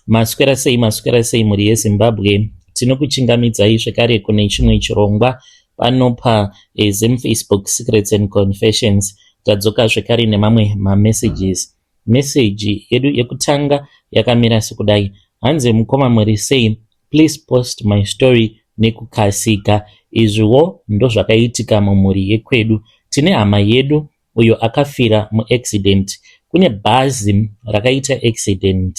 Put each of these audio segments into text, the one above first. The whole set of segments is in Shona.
Maswera sei, maswera sei mhuri yeZimbabwe. Tinokuchingamidzai zvekare kune chimwe chirongwa pano paZim Facebook Secrets and Confessions. Tadzoka zvekare nemamwe mamessages. Meseji yedu yekutanga yakamira sekudai. Hanzi mukoma muri sei? Please post my story nekukasika. Izviwo ndozvakaitika mumhuri yekwedu. Tine hama yedu uyo akafira muaccident. Kune bhazi rakaita accident.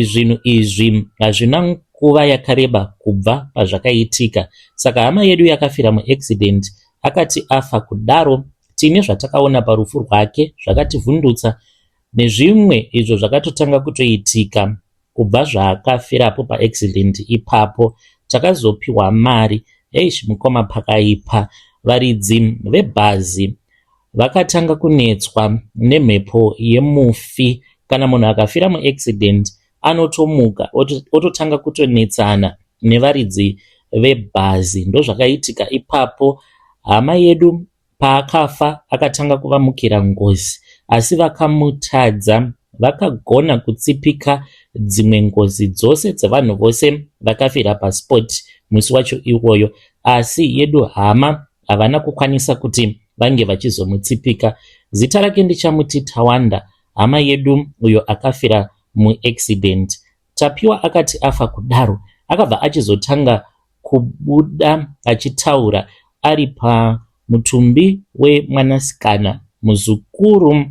Zvinhu izvi hazvina nguva yakareba kubva pazvakaitika. Saka hama yedu yakafira muaccident akati afa kudaro tine zvatakaona parufu rwake zvakativhundutsa nezvimwe izvo zvakatotanga kutoitika kubva zvaakafirapo paaccident ipapo. Takazopiwa mari. Eish mukoma pakaipa. Varidzi vebhazi vakatanga kunetswa nemhepo yemufi. Kana munhu akafira muaccident anotomuka ototanga kutonetsana nevaridzi vebhazi. Ndozvakaitika ipapo. Hama yedu paakafa akatanga kuvamukira ngozi asi vakamutadza. Vakagona kutsipika dzimwe ngozi dzose dzevanhu vose vakafira paspot musi wacho iwoyo asi yedu hama havana kukwanisa kuti vange vachizomutsipika. Zita rake ndichamuti Tawanda, hama yedu uyo akafira muaccident. Tapiwa akati afa kudaro akabva achizotanga kubuda achitaura ari pamutumbi wemwanasikana muzukuru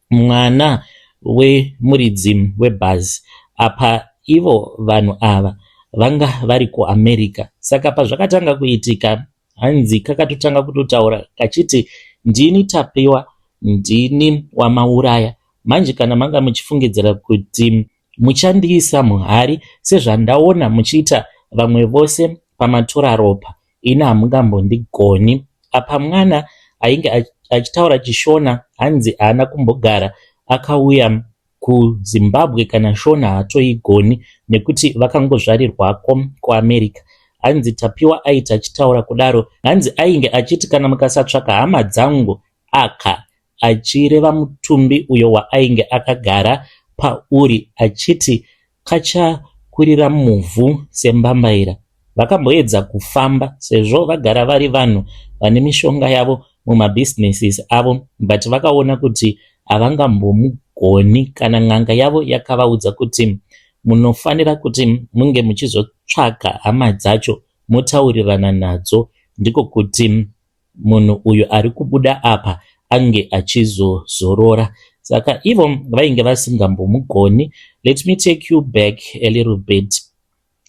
mwana wemuridzi webhazi. Apa ivo vanhu ava vanga vari kuAmerica. Saka pazvakatanga kuitika hanzi kakatotanga kutotaura kachiti ndini Tapiwa, ndini wamauraya. Manje kana manga muchifungidzira kuti muchandiisa muhari sezvandaona muchiita vamwe vose pamatora ropa, ini hamungambondigoni. Apa mwana ainge achitaura chiShona hanzi haana kumbogara akauya kuZimbabwe kana Shona haatoigoni nekuti vakangozvarirwako kuAmerica. Hanzi Tapiwa aiti achitaura kudaro hanzi ainge achiti kana mukasatsvaka hama dzangu aka achireva mutumbi uyo waainge akagara pauri achiti kachakurira muvhu sembambaira. Vakamboedza kufamba sezvo vagara vari vanhu vane mishonga yavo mumabusinesses avo but vakaona kuti havangambomugoni kana n'anga yavo yakavaudza kuti munofanira kuti munge muchizotsvaga hama dzacho motaurirana nadzo ndiko kuti munhu uyu ari kubuda apa ange achizozorora. Saka ivo vainge vasingambomugoni. Let me take you back a little bit.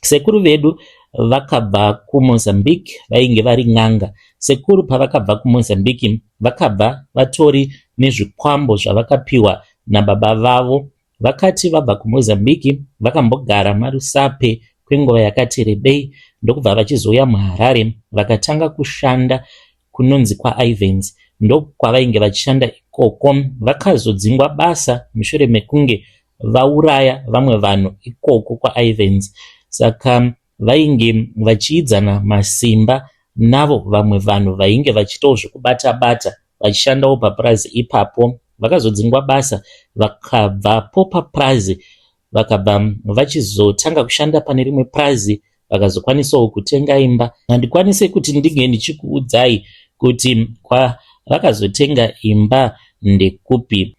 Sekuru vedu vakabva kuMozambique vainge vari n'anga. Sekuru pavakabva kuMozambique vakabva vatori nezvikwambo zvavakapiwa nababa vavo. Vakati vabva kuMozambique vakambogara maRusape kwenguva yakati rebei ndokubva vachizouya muHarare vakatanga kushanda kunonzi kwaIvans ndokwavainge vachishanda ikoko. Vakazodzingwa basa mushure mekunge vauraya vamwe vanhu ikoko kwaIvans. Saka vainge vachiidzana masimba navo vamwe vanhu vainge vachiitawo zvekubata bata vachishandawo papurazi ipapo. Vakazodzingwa basa vakabvapo papurazi vakabva vachizotanga kushanda pane rimwe purazi vakazokwanisawo kutenga imba. Handikwanise kuti ndinge ndichikuudzai kuti kwavakazotenga imba ndekupi.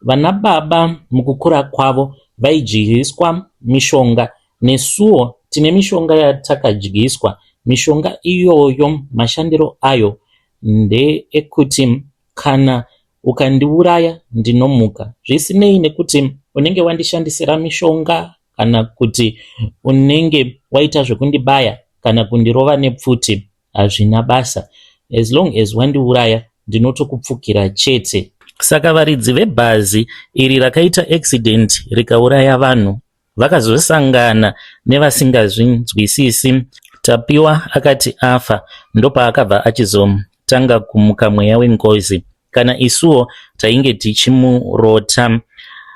Vana baba mukukura kwavo vaidyiswa mishonga nesuwo tine mishonga yatakadyiswa. Mishonga iyoyo mashandiro ayo ndeekuti kana ukandiuraya ndinomuka zvisinei nekuti unenge wandishandisira mishonga kana kuti unenge waita zvekundibaya kana kundirova nepfuti hazvina basa as long as wandiuraya ndinotokupfukira chete. Saka varidzi vebhazi iri rakaita accident rikauraya vanhu vakazosangana nevasingazvinzwisisi. Tapiwa akati afa ndopaakabva achizotanga kumuka mweya wengozi. Kana isuwo tainge tichimurota.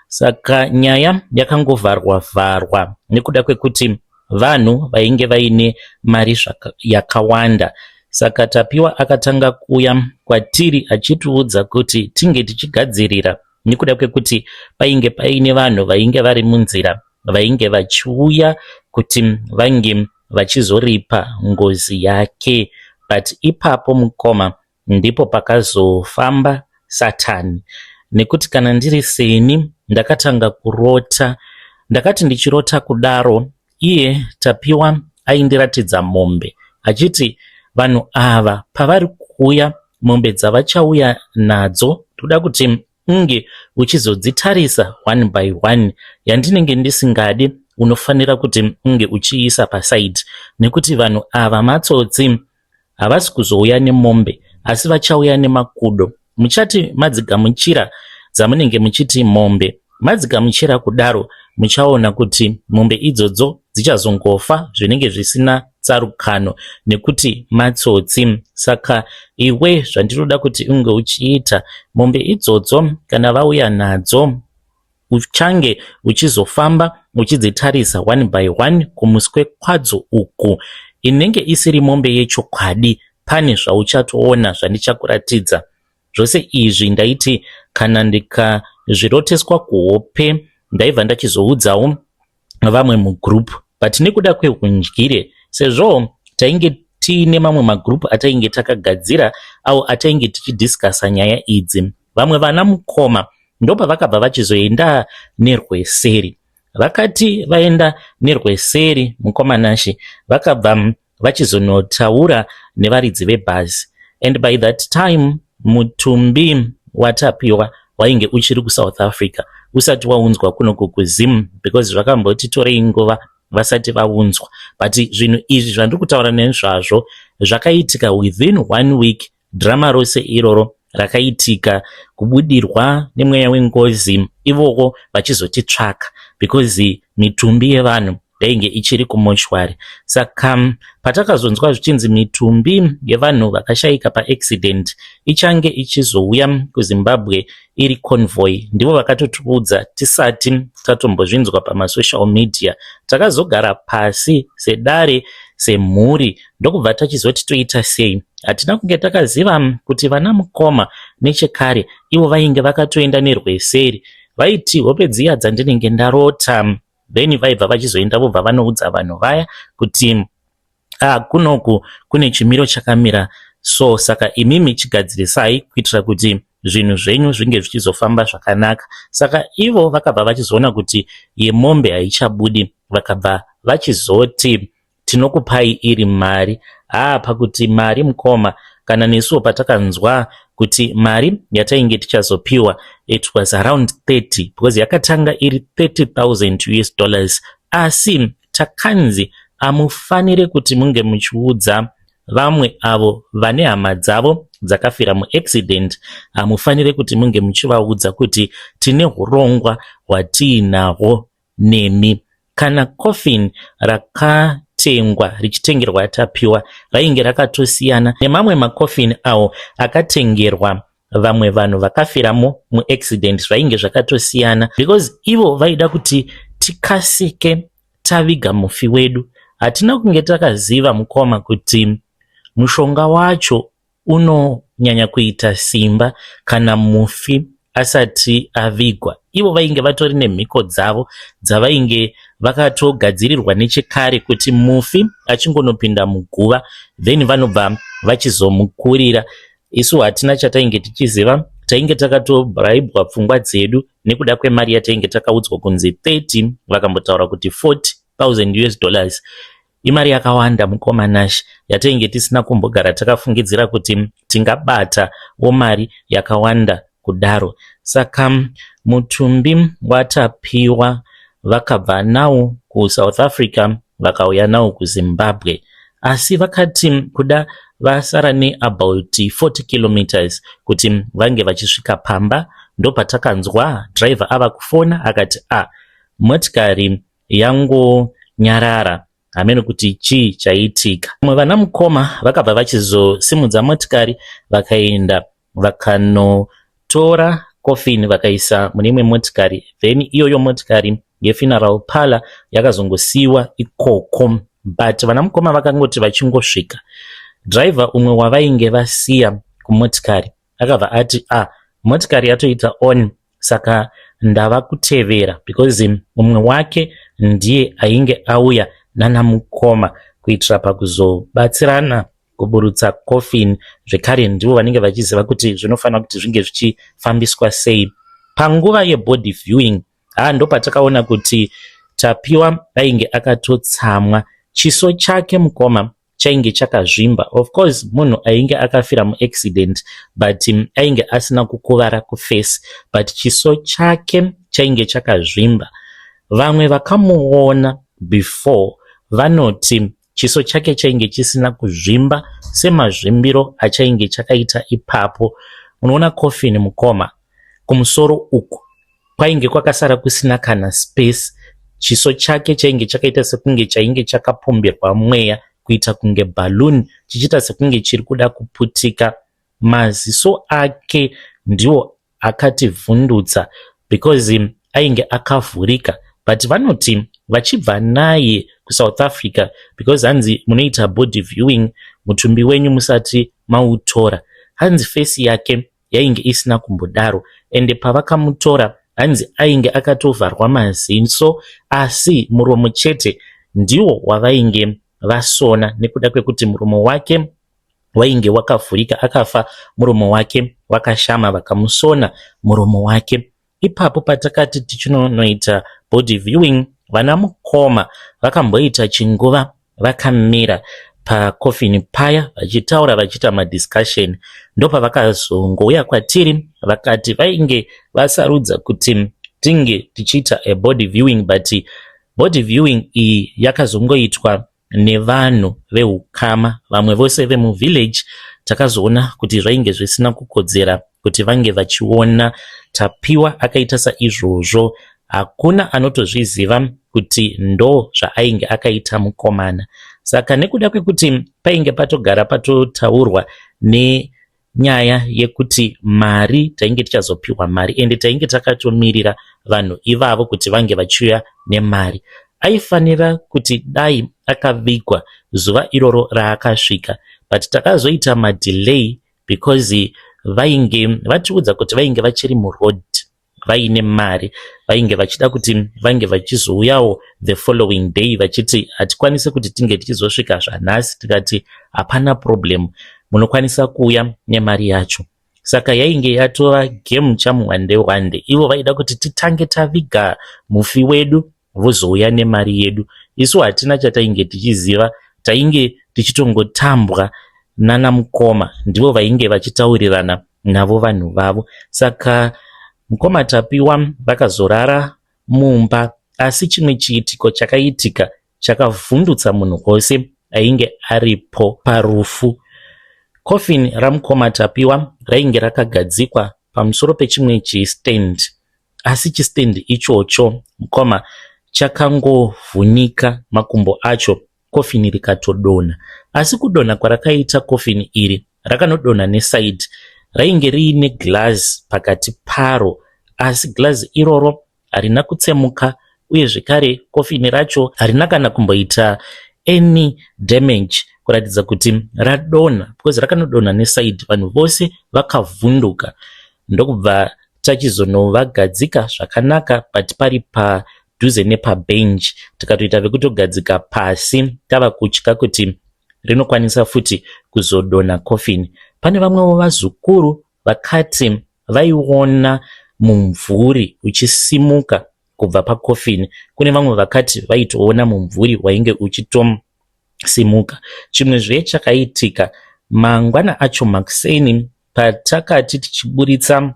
Saka nyaya yakangovharwa vharwa nekuda kwekuti vanhu vainge vaine mari yakawanda. Saka Tapiwa akatanga kuuya kwatiri achitiudza kuti tinge tichigadzirira nekuda kwekuti painge paine vanhu vainge vari munzira. vainge vachiuya kuti vange vachizoripa ngozi yake. But ipapo mukoma ndipo pakazofamba Satani nekuti kana ndiri seni ndakatanga kurota. Ndakati ndichirota kudaro iye Tapiwa aindiratidza mombe achiti vanhu ava pavari kuuya mombe dzavachauya nadzo ndoda kuti unge uchizodzitarisa one by one yandinenge ndisingadi unofanira kuti unge uchiisa paside nekuti vanhu ava matsotsi havasi kuzouya nemombe asi vachauya nemakudo muchati madzigamuchira dzamunenge muchiti mombe madzigamuchira kudaro muchaona kuti mombe idzodzo dzichazongofa zvinenge zvisina tsarukano nekuti matsotsi saka iwe zvandinoda kuti unge uchiita mombe idzodzo kana vauya nadzo uchange uchizofamba uchidzitarisa one by one kumuswe kwadzo uku inenge isiri mombe yechokwadi pane zvauchatoona zvandichakuratidza zvose izvi ndaiti kana ndikazviroteswa kuhope ndaibva ndachizoudzawo vamwe mugroup but nekuda kwehundyire sezvo tainge tiine mamwe magroup atainge takagadzira au atainge tichidiscussa nyaya idzi vamwe vana mukoma ndopavakabva vachizoenda nerweseri vakati vaenda nerweseri mukoma Nashe vakabva vachizonotaura nevaridzi vebhazi and by that time mutumbi waTapiwa wainge uchiri kuSouth Africa usati waunzwa kunoku kuZim because zvakamboti torei nguva vasati vaunzwa but zvinhu izvi zvandiri kutaura nezvazvo zvakaitika within one week drama rose iroro rakaitika kubudirwa nemweya wengozi ivoko vachizotitsvaka because mitumbi yevanhu yainge ichiri kumochwari saka patakazonzwa zvichinzi mitumbi yevanhu vakashayika paaccident ichange ichizouya kuZimbabwe iri convoy ndivo vakatotiudza tisati tatombozvinzwa pamasocial media takazogara pasi sedare semhuri ndokubva tachizoti toita sei hatina kunge takaziva kuti vana mukoma nechekare ivo vainge vakatoenda nerweseri vaiti hope dziya dzandinenge ndarota then vaibva vachizoenda vobva vanoudza vanhu vaya kuti ah, kunoku kune chimiro chakamira so saka imimi chigadzirisai kuitira kuti zvinhu zvenyu zvinge zvichizofamba zvakanaka saka ivo vakabva vachizoona kuti yemombe haichabudi vakabva vachizoti tinokupai iri mari haa pakuti mari mukoma kana nesuwo patakanzwa kuti mari yatainge tichazopiwa it was around 30 because yakatanga iri 30,000 US dollars asi takanzi hamufaniri kuti munge muchiudza vamwe avo vane hama dzavo dzakafira muaccident hamufaniri kuti munge muchivaudza kuti tine urongwa hwatiinahwo nemi kana coffin rakatengwa richitengerwa Tapiwa rainge rakatosiyana nemamwe macoffin awo akatengerwa vamwe vanhu vakafiramo muaccident zvainge zvakatosiyana because ivo vaida kuti tikasike taviga mufi wedu hatina kunge takaziva mukoma kuti mushonga wacho unonyanya kuita simba kana mufi asati avigwa ivo vainge vatori nemhiko dzavo dzavainge vakatogadzirirwa nechekare kuti mufi achingonopinda muguva then vanobva vachizomukurira isu hatina chatainge tichiziva tainge takatobribwa pfungwa dzedu nekuda kwemari yatainge takaudzwa kunzi 30 vakambotaura kuti 40,000 US dollars imari yakawanda mukoma Nash yatainge tisina kumbogara takafungidzira kuti tingabatawo mari yakawanda kudaro saka mutumbi waTapiwa vakabva nawo kuSouth Africa vakauya nawo kuZimbabwe asi vakati kuda vasara neabout 40 kilometers kuti vange vachisvika pamba ndopatakanzwa driver ava kufona akati a ah, motikari yangonyarara hameno kuti chii chaitika vamwe vana mukoma vakabva vachizosimudza motikari vakaenda vakanotora coffin vakaisa mune imwe motikari then iyoyo motikari yefuneral parlor yakazongosiyiwa ikoko but vana mukoma vakangoti vachingosvika driver umwe wavainge vasiya kumotikari akabva ati ah motikari yatoita on saka Ndava kutevera because mumwe wake ndiye ainge auya nana mukoma kuitira pakuzobatsirana kuburutsa coffin, zvekare ndivo vanenge vachiziva kuti zvinofanira kuti zvinge zvichifambiswa sei. Panguva yebody viewing, haa, ndopatakaona kuti Tapiwa ainge akatotsamwa. Chiso chake, mukoma, chainge chakazvimba. Of course munhu ainge akafira muaccident, but ainge asina kukuvara kuface, but chiso chake chainge chakazvimba. Vamwe vakamuona before vanoti chiso chake chainge chisina kuzvimba semazvimbiro achainge chakaita ipapo. Unoona coffin, mukoma, kumusoro uku kwainge kwakasara kusina kana space. Chiso chake chainge chakaita sekunge chainge chakapomberwa mweya, kuita kunge balloon, chichiita sekunge chiri kuda kuputika. Maziso ake ndiwo akativhundutsa because ainge akavhurika, but vanoti vachibva naye kuSouth Africa, because hanzi munoita body viewing mutumbi wenyu musati mautora, hanzi face yake yainge isina kumbodaro. Ende pavakamutora, hanzi ainge akatovharwa maziso, asi muromo chete ndiwo wavainge vasona, nekuda kwekuti muromo wake wainge wakavhurika. Akafa muromo wake wakashama, vakamusona muromo wake. Ipapo patakati tichinonoita body viewing, vana mukoma vakamboita chinguva vakamira pacoffin paya vachitaura, vachiita madiscussion. Ndopavakazongouya kwatiri vakati vainge vasarudza kuti tinge tichiita abody viewing, but body viewing iyi yakazongoitwa nevanhu veukama. Vamwe vose vemuvillage takazoona kuti zvainge zvisina kukodzera kuti vange vachiona Tapiwa akaita saizvozvo. Hakuna anotozviziva kuti ndo zvaainge akaita mukomana. Saka nekuda kwekuti painge patogara patotaurwa nenyaya yekuti mari, tainge tichazopiwa mari, ende tainge takatomirira vanhu ivavo kuti vange vachiuya nemari, aifanira kuti dai akavigwa zuva iroro raakasvika, but takazoita madelay because vainge vatiudza kuti vainge vachiri muroad vaine mari. Vainge vachida kuti vange vachizouyawo the following day, vachiti hatikwanisi kuti tinge tichizosvika zvanhasi. Tikati hapana problem, munokwanisa kuuya nemari yacho. Saka yainge yatova game chamuwande wande. Ivo vaida kuti titange taviga mufi wedu, vozouya nemari yedu. Isu hatina chatainge tichiziva, tainge tichitongotambwa nana mukoma, ndivo vainge vachitaurirana navo vanhu vavo. Saka mukoma Tapiwa vakazorara mumba, asi chimwe chiitiko chakaitika chakavhundutsa munhu wose ainge aripo parufu. Coffin ramukoma Tapiwa rainge rakagadzikwa pamusoro pechimwe chistand, asi chistand ichocho, mukoma, chakangovhunika makumbo acho, coffin rikatodonha. Asi kudonha kwarakaita coffin iri, rakanodonha neside. Rainge riine glass pakati paro, asi glass iroro harina kutsemuka, uye zvekare coffin racho harina kana kumboita any damage, kuratidza kuti radonha because rakanodonha neside. Vanhu vose vakavhunduka, ndokubva tachizonovagadzika zvakanaka, but pari padhuze nepabench, tikatoita vekutogadzika pasi, tava kutya kuti rinokwanisa futi kuzodonha coffin. Pane vamwewo vazukuru vakati vaiona mumvuri uchisimuka kubva pacoffin. Kune vamwe vakati vaitoona mumvuri wainge uchitosimuka. Chimwezve chakaitika mangwana acho makuseni, patakati tichiburitsa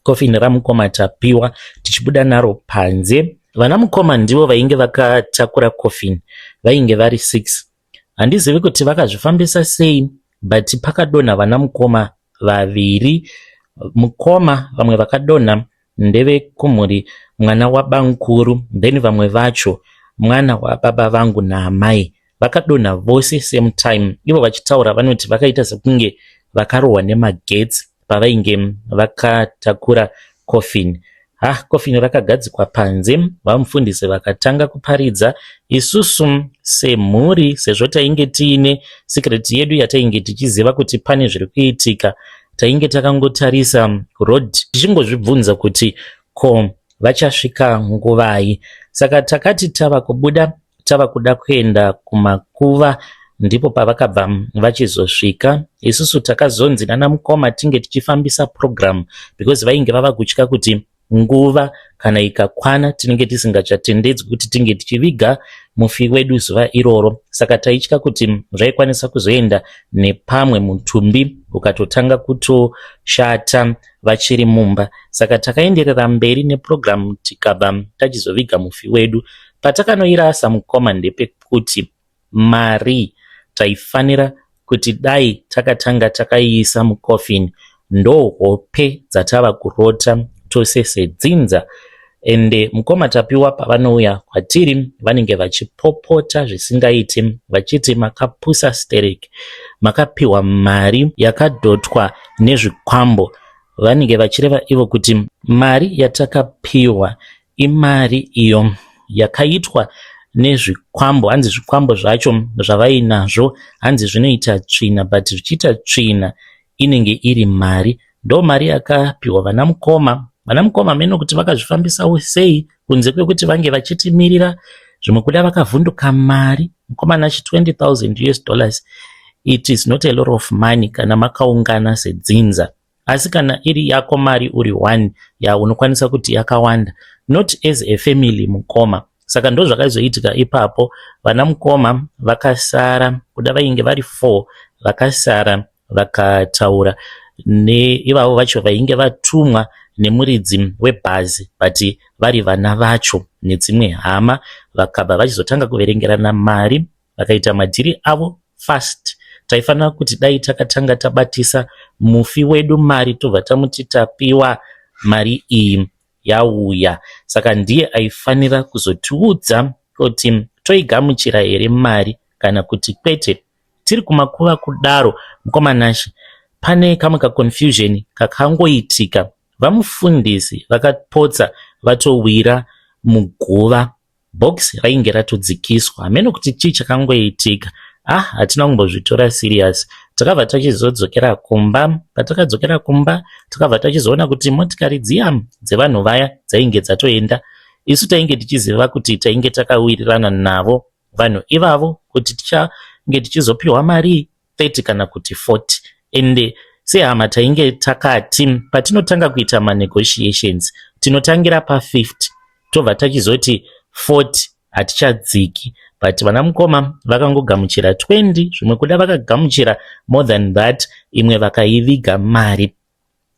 coffin ramukoma Tapiwa, tichibuda naro panze, vana mukoma ndivo vainge vakatakura coffin, vainge vari 6. Handizivi kuti vakazvifambisa sei, but pakadonha vana mukoma vaviri. Mukoma vamwe vakadonha ndevekumhuri mwana wabankuru, then vamwe vacho mwana wababa vangu naamai. Vakadonha vose same time. Ivo vachitaura vanoti vakaita sekunge vakarohwa nemagetsi pavainge vakatakura coffin. Ha, coffin rakagadzikwa panze, vamufundisi vakatanga kuparidza. Isusu semhuri, sezvo tainge tiine secret yedu yatainge tichiziva kuti pane zviri kuitika, tainge takangotarisa road tichingozvibvunza kuti ko vachasvika nguvai. Saka takati tava kubuda tava kuda kuenda kumakuva ndipo pavakabva vachizosvika. Isusu takazonzi nana mukoma tinge tichifambisa program because vainge vava kutya kuti nguva kana ikakwana tinenge tisingachatendedzwi kuti tinge tichiviga mufi wedu zuva iroro. Saka taitya kuti zvaikwanisa kuzoenda nepamwe mutumbi ukatotanga kutoshata vachiri mumba. Saka takaenderera mberi nepurogiramu tikabva tachizoviga mufi wedu. Patakanoirasa mukoma ndepekuti mari taifanira kuti dai takatanga takaiisa mucoffin ndohope dzatava kurota tose sedzinza. Ende mukoma Tapiwa pavanouya kwatiri vanenge vachipopota zvisingaiti vachiti makapusa sterek makapiwa mari yakadhotwa nezvikwambo. Vanenge vachireva ivo kuti mari yatakapiwa imari iyo yakaitwa nezvikwambo. Hanzi zvikwambo zvacho zvavainazvo hanzi zvinoita tsvina but zvichiita tsvina inenge iri mari. Ndomari yakapiwa vana mukoma. Vana mukoma hameno kuti vakazvifambisawo sei kunze kwekuti vange vachitimirira zvimwe kuda vakavhunduka mari. Mukoma Nashe 20,000 US dollars it is not a lot of money kana makaungana sedzinza. Asi kana iri yako mari uri one ya unokwanisa kuti yakawanda not as a family mukoma. Saka ndozvakazoitika ipapo vana mukoma vakasara kuda vainge vari 4 vakasara vakataura neivavo vacho vainge vatumwa nemuridzi webhazi but vari vana vacho nedzimwe hama vakabva vachizotanga kuverengerana mari vakaita madhiri avo fast. Taifanira kuti dai takatanga tabatisa mufi wedu mari tobva tamuti tapiwa mari iyi yauya. Saka ndiye aifanira kuzotiudza kuti toigamuchira here mari kana kuti kwete. Tiri kumakuva kudaro mukoma Nashe pane kamwe kaconfusion kakangoitika. Vamufundisi vakapotsa vatowira muguva. Box rainge ratodzikiswa hameno kuti chii chakangoitika. Ah hatina kumbozvitora serious. Takabva tachizodzokera kumba. Patakadzokera kumba takabva tachizoona kuti motikari dziya dzevanhu vaya dzainge dzatoenda. Isu tainge tichiziva kuti tainge takawirirana navo vanhu ivavo kuti tichange tichizopiwa mari 30 kana kuti 40 ende sehama tainge takati patinotanga kuita manegotiations tinotangira pa50 tobva tachizoti 40 hatichadziki but vana mukoma vakangogamuchira 20 zvimwe kuda vakagamuchira more than that imwe vakaiviga mari.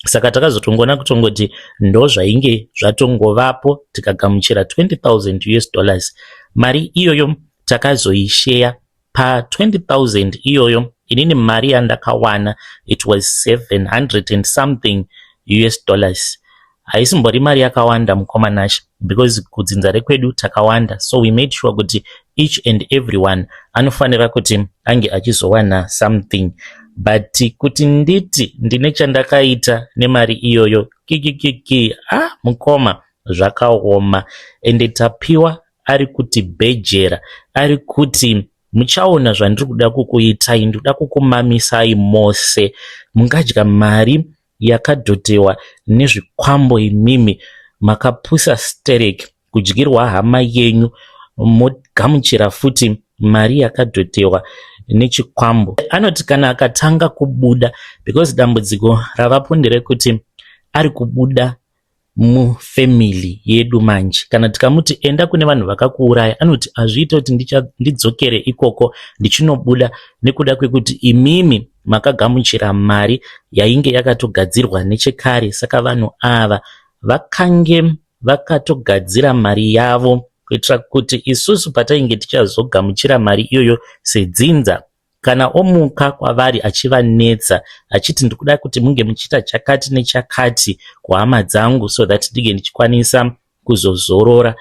Saka takazotongoona kutongoti ndozvainge zvatongovapo tikagamuchira 20,000 US dollars. Mari iyoyo takazoisheya pa 20,000 iyoyo inini mari yandakawana it was 700 and something US dollars. Haisimbori mari yakawanda mukoma Nashe because kudzinza rekwedu takawanda so we made sure kuti each and everyone anofanira kuti ange achizowana something but kuti nditi ndine chandakaita nemari iyoyo kikikiki ah mukoma zvakaoma ende Tapiwa ari kuti bhejera ari kuti muchaona zvandiri kuda kukuitai ndikuda kukumamisai mose mungadya mari yakadhotewa nezvikwambo imimi makapusa sterek kudyirwa hama yenyu mogamuchira futi mari yakadhotewa nechikwambo. Anoti kana akatanga kubuda because dambudziko ravapo nderekuti ari kubuda mufamily yedu manje kana tikamuti enda kune vanhu vakakuuraya anoti hazviite kuti ndidzokere ikoko ndichinobuda nekuda kwekuti imimi makagamuchira mari yainge yakatogadzirwa nechekare saka vanhu ava vakange vakatogadzira mari yavo kuitira kuti isusu patainge tichazogamuchira mari iyoyo sedzinza kana omuka kwavari achivanetsa achiti ndikuda kuti munge muchiita chakati nechakati kuhama dzangu so that ndinge ndichikwanisa kuzozorora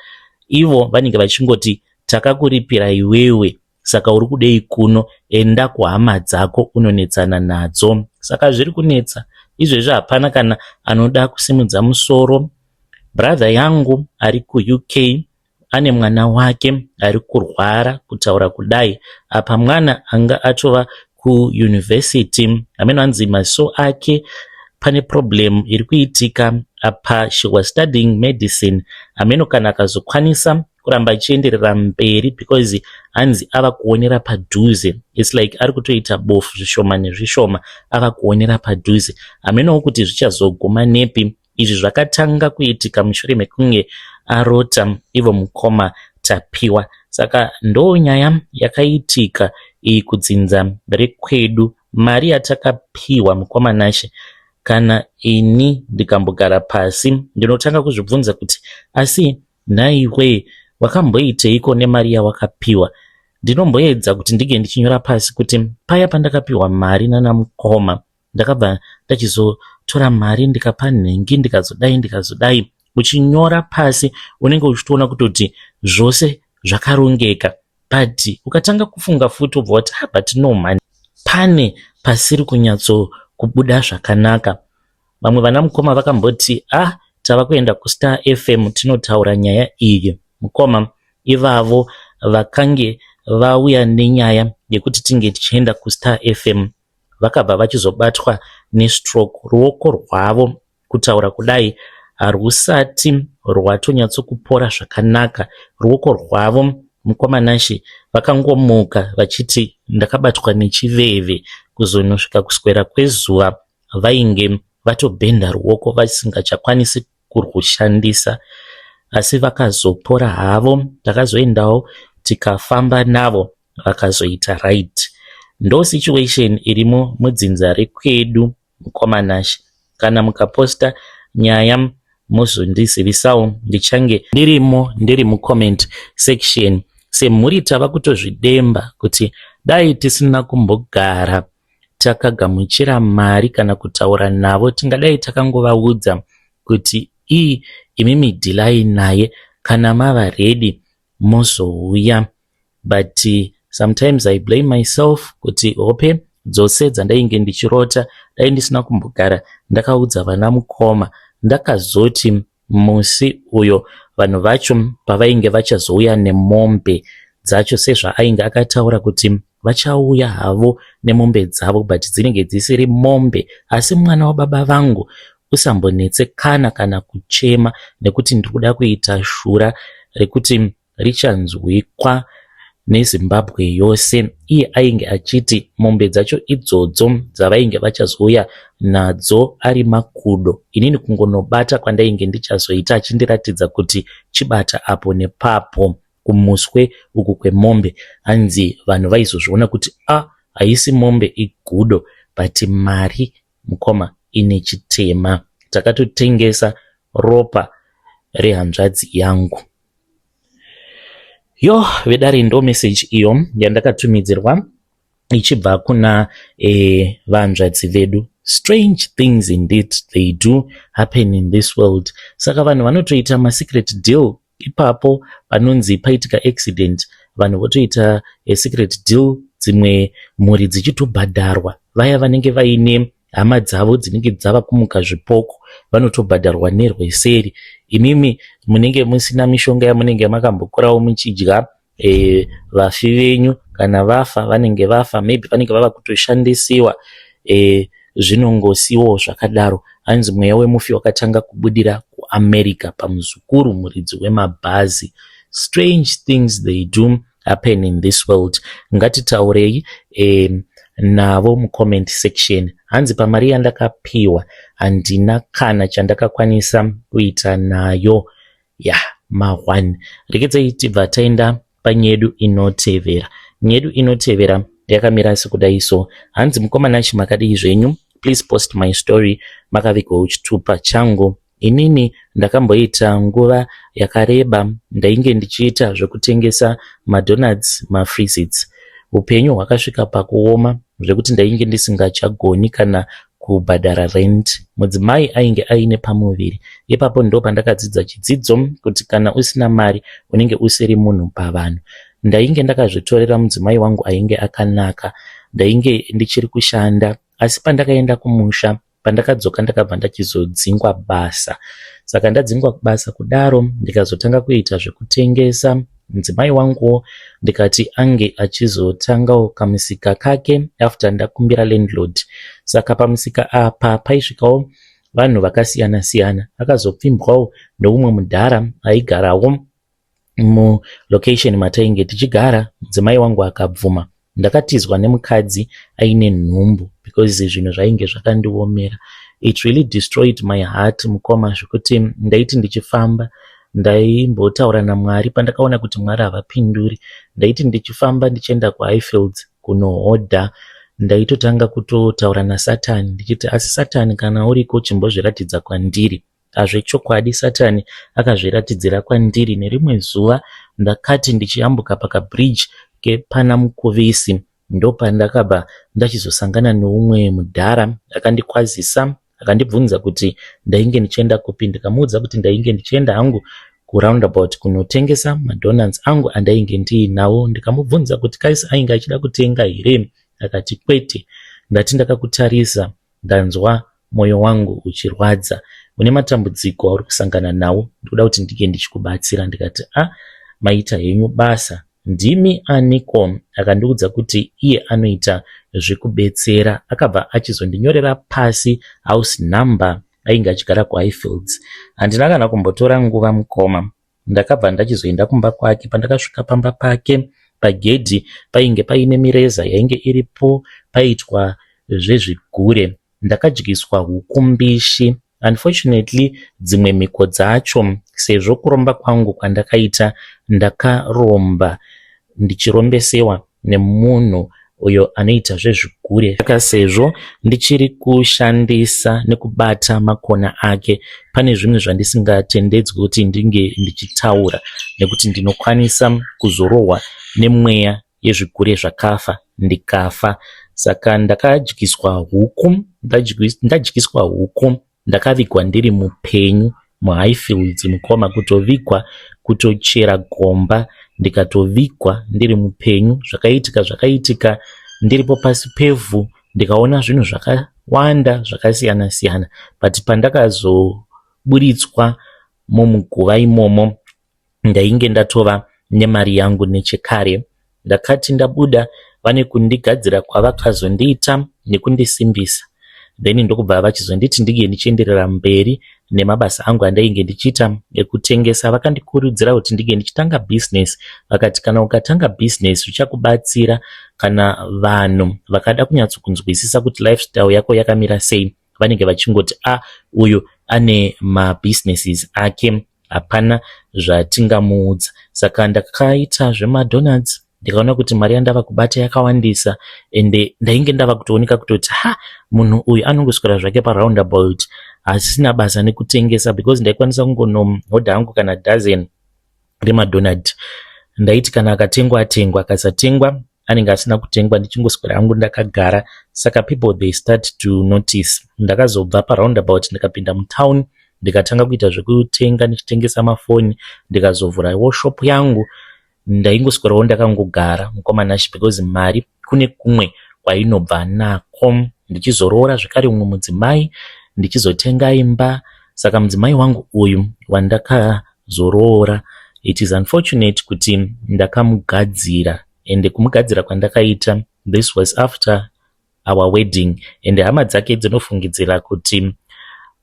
ivo vanenge vachingoti takakuripira iwewe saka uri kudei kuno enda kuhama dzako unonetsana nadzo saka zviri kunetsa izvezvi hapana kana anoda kusimudza musoro brother yangu ari kuUK ane mwana wake ari kurwara kutaura kudai apa mwana anga atova kuuniversity hameno hanzi maziso ake pane problem iri kuitika Apa she was studying medicine. Hameno kana akazokwanisa kuramba achienderera mberi because hanzi ava kuonera padhuze. It's like ari kutoita bofu zvishoma nezvishoma, ava kuonera padhuze. Hamenowo kuti zvichazoguma nepi. Izvi zvakatanga kuitika mushure mekunge arota ivo mukoma Tapiwa. Saka ndonyaya yakaitika iyi kudzinza rekwedu. Mari yatakapiwa mukoma Nashe, kana ini ndikambogara pasi ndinotanga kuzvibvunza kuti asi nhaiwe wakamboiteiko nemari yawakapiwa? Ndinomboedza kuti ndinge ndichinyora pasi kuti paya pandakapiwa mari nana mukoma ndakabva ndachizotora mari ndikapa nhingi ndikazodai ndikazodai. Uchinyora pasi unenge uchitoona kutoti zvose zvakarongeka, but ukatanga kufunga futi wobva wati, ah, but no man, pane pasiri kunyatso kubuda zvakanaka. Vamwe vana mukoma vakamboti, ah, tava kuenda kuStar FM tinotaura nyaya iyi. Mukoma ivavo vakange vauya nenyaya yekuti tinge tichienda kuStar FM vakabva vachizobatwa nestroke. Ruoko rwavo kutaura kudai harusati rwatonyatsokupora zvakanaka. Ruoko rwavo mukoma Nashe vakangomuka vachiti ndakabatwa nechiveve, kuzonosvika kuswera kwezuva vainge vatobhenda ruoko vasingachakwanisi kurwushandisa, asi vakazopora havo. Takazoendawo tikafamba navo vakazoita right. Ndo situation irimo mudzinza rekwedu mukoma Nashe. Kana mukaposta nyaya mozondizivisawo, ndichange ndirimo ndiri mucomment section. Semhuri tava kutozvidemba kuti dai tisina kumbogara takagamuchira mari kana kutaura navo, tingadai takangovaudza kuti ii imimi dhilai naye, kana mava ready mozouya. But sometimes I blame myself kuti hope dzose dzandainge ndichirota dai ndisina kumbogara ndakaudza vana mukoma. Ndakazoti musi uyo vanhu vacho pavainge vachazouya nemombe dzacho, sezvaainge akataura kuti vachauya havo nemombe dzavo, but dzinenge dzisiri mombe, asi mwana wababa vangu usambonetsekana kana kuchema nekuti ndiri kuda kuita shura rekuti richanzwikwa neZimbabwe yose. Iye ainge achiti mombe dzacho idzodzo dzavainge vachazouya nadzo ari makudo, inini kungonobata kwandainge ndichazoita achindiratidza kuti chibata apo nepapo kumuswe uku kwemombe, hanzi vanhu vaizozviona kuti a haisi mombe igudo. But mari mukoma ine chitema, takatotengesa ropa rehanzvadzi yangu. Yo vedare, ndo message iyo yandakatumidzirwa ichibva kuna vanzvadzi vedu. Strange things indeed, they do happen in this world. Saka vanhu vanotoita masecret deal ipapo panonzi paitika accident, vanhu votoita secret deal, dzimwe mhuri dzichitobhadharwa. Vaya vanenge vaine hama dzavo dzinenge dzava kumuka zvipoko vanotobhadharwa nerweseri. Imimi munenge musina mishonga yamunenge makambokurawo muchidya, vafi venyu kana vafa vanenge vafa, maybe vanenge vava kutoshandisiwa, zvinongosiyiwawo zvakadaro. Hanzi mweya wemufi wakatanga kubudira kuAmerica pamuzukuru muridzi wemabhazi. Strange things, they do happen in this world. Ngatitaurei navo mucomment section. Hanzi pamari yandakapiwa handina kana chandakakwanisa kuita nayo ya ma1. Rekedzai tibva taenda panyedu inotevera. Nyedu inotevera yakamira sekudai so. Hanzi, mukoma Nashe, makadii zvenyu? Please post my story, makavigwawo chitupa changu. Inini ndakamboita nguva yakareba ndainge ndichiita zvekutengesa madonuts, mafreezits. Upenyu hwakasvika pakuoma zvekuti ndainge ndisingachagoni kana kubhadhara rent. Mudzimai ainge aine pamuviri. Ipapo ndo pandakadzidza chidzidzo kuti kana usina mari unenge usiri munhu pavanhu. Ndainge ndakazvitorera mudzimai wangu ainge akanaka. Ndainge ndichiri kushanda, asi pandakaenda kumusha, pandakadzoka ndakabva ndachizodzingwa basa. Saka ndadzingwa basa kudaro, ndikazotanga kuita zvekutengesa. Mudzimai wanguwo ndikati ange achizotangawo kamusika kake after ndakumbira landlord. Saka pamusika apa paisvikawo vanhu vakasiyana siyana. Akazopfimbwawo neumwe mudhara aigarawo mulocation matainge tichigara. Mudzimai wangu akabvuma. Ndakatizwa nemukadzi aine nhumbu because zvinhu zvainge zvakandiomera. It really destroyed my heart, mukoma, zvekuti ndaiti ndichifamba ndaimbotaura naMwari. Pandakaona kuti Mwari havapinduri, ndaiti ndichifamba ndichienda kuHighfields kunohodha, ndaitotanga kutotaura naSatani ndichiti, "Asi Satani, kana uriko, chimbozviratidza kwandiri." Azvechokwadi Satani akazviratidzira kwandiri. Nerimwe zuva ndakati ndichiyambuka pakabridge kepana Mukuvisi, ndopandakabva ndachizosangana neumwe mudhara. Akandikwazisa, akandibvunza kuti ndainge ndichienda kupi. Ndikamuudza kuti ndainge ndichienda hangu kuroundabout kunotengesa madonuts angu andainge ndiinawo. Ndikamubvunza kuti kaisi ainge achida kutenga here. Akati, "Kwete, ndati ndakakutarisa, ndanzwa mwoyo wangu uchirwadza. Une matambudziko auri kusangana nawo, ndikuda kuti ndinge ndichikubatsira." Ndikati, "A ah, maita henyu basa, ndimi aniko?" Akandiudza kuti iye anoita zvekubetsera. Akabva achizondinyorera pasi house number ainge achigara kuHighfields. Handina kana kumbotora nguva, mukoma, ndakabva ndachizoenda kumba kwake. Pandakasvika pamba pake, pagedhi painge paine mireza yainge iripo, paitwa zvezvigure. Ndakadyiswa huku mbishi. Unfortunately, dzimwe mhiko dzacho, sezvo kuromba kwangu kwandakaita, ndakaromba ndichirombesewa nemunhu uyo anoita zvezvigure, saka sezvo ndichiri kushandisa nekubata makona ake, pane zvimwe zvandisingatendedzwi kuti ndinge ndichitaura, nekuti ndinokwanisa kuzorohwa nemweya yezvigure zvakafa, ndikafa. Saka ndakadyiswa huku. Ndadyiswa huku, ndakavigwa ndiri mupenyu muHighfields, mukoma. Kutovigwa, kutochera gomba, ndikatovigwa ndiri mupenyu. Zvakaitika, zvakaitika ndiripo pasi pevhu. Ndikaona zvinhu zvakawanda zvakasiyana siyana, but pandakazoburitswa mumuguva imomo, ndainge ndatova nemari yangu nechekare. Ndakati ndabuda, vane kundigadzira kwavakazondiita nekundisimbisa, then ndokubva vachizonditi ndinge ndichienderera mberi nemabasa angu andainge ndichiita ekutengesa. Vakandikurudzira kuti ndinge ndichitanga bhizinesi. Vakati kana ukatanga bhizinesi zvichakubatsira, kana vanhu vakada kunyatsokunzwisisa kuti lifestyle yako yakamira sei, vanenge vachingoti, "A ah, uyu ane mabusinesses ake, hapana zvatingamuudza." Saka ndakaita zvemadonuts. Ndikaona kuti mari yandava kubata yakawandisa, ende ndainge ndava kutooneka kutoti, ha, munhu uyu anongoswera zvake paroundabout, asina basa nekutengesa, because ndaikwanisa kungonohodha hangu kana dozen remadonut. Ndaiti kana akatengwa atengwa, akasatengwa anenge asina kutengwa, ndichingoswera hangu ndakagara. Saka people, they start to notice. Ndakazobva paroundabout, ndikapinda mutown, ndikatanga kuita zvekutenga ndichitengesa mafoni, ndikazovhurawo shop yangu. Ndaingoswerawo ndakangogara, mukoma Nashi, because mari kune kumwe kwainobva nako. Ndichizoroora zvekare umwe mudzimai, ndichizotenga imba. Saka mudzimai wangu uyu wandakazoroora, it is unfortunate kuti ndakamugadzira, ende kumugadzira kwandakaita, this was after our wedding, ende hama dzake dzinofungidzira kuti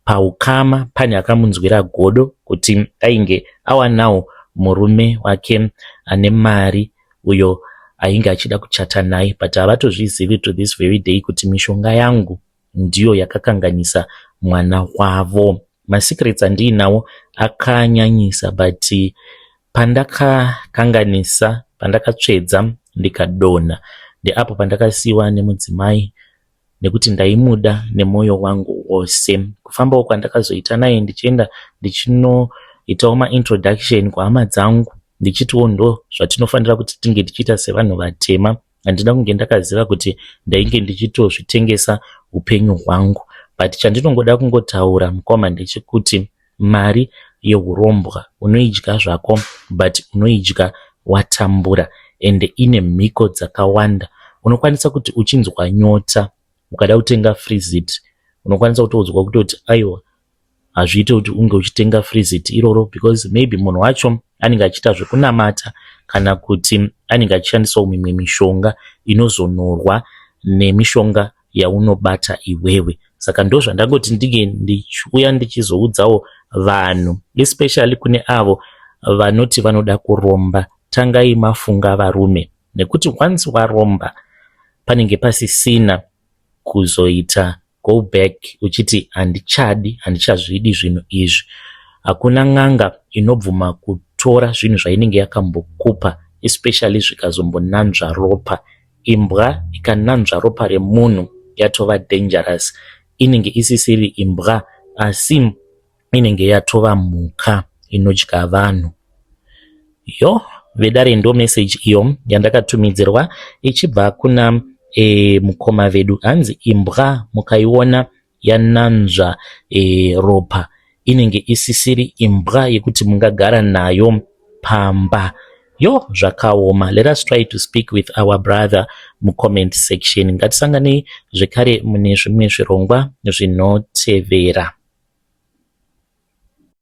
paukama pane akamunzwira godo kuti ainge awanawo murume wake ane mari uyo ainge achida kuchata naye, but havatozvizivi to this very day kuti mishonga yangu ndiyo yakakanganisa mwana wavo. Masecrets andiinawo akanyanyisa, but pandakakanganisa, pandakatsvedza ndikadonha, ndeapo pandakasiyiwa nemudzimai, nekuti ndaimuda nemwoyo wangu wose. Kufambawo kwandakazoita naye, ndichienda ndichinoitawo maintroduction kuhama dzangu, ndichitiwo ndo zvatinofanira kuti tinge tichiita sevanhu vatema, handina kunge ndakaziva kuti ndainge ndichitozvitengesa upenyu hwangu. But chandinongoda kungotaura, mukoma, ndechekuti mari yeurombwa unoidya zvako, but unoidya watambura, ende ine mhiko dzakawanda. Unokwanisa kuti uchinzwa nyota, ukada kutenga Freezit, unokwanisa kutoudzwa kutoti, "Aiwa, hazviite kuti unge uchitenga Freezit iroro," because maybe munhu wacho anenge achiita zvekunamata, kana kuti anenge achishandisawo mimwe mishonga inozonorwa nemishonga yaunobata iwewe. Saka ndozvandangoti ndinge ndichiuya ndichizoudzawo vanhu, especially kune avo vanoti vanoda kuromba. Tangai mafunga varume, nekuti once waromba panenge pasisina kuzoita go back uchiti handichadi, handichazvidi zvinhu izvi. Hakuna n'anga inobvuma kutora zvinhu zvainenge yakambokupa, especially zvikazombonanzva ropa. Imbwa ikananzva ropa remunhu yatova dangerous, inenge isisiri imbwa asi inenge yatova mhuka inodya vanhu. Yo vedare, ndo message iyo yandakatumidzirwa ichibva kuna mukoma vedu. Hanzi imbwa mukaiona yananzva ropa inenge isisiri imbwa yekuti mungagara nayo pamba. Yo, zvakaoma. Let us try to speak with our brother mucomment section. Ngatisanganei zvekare mune zvimwe zvirongwa zvinotevera.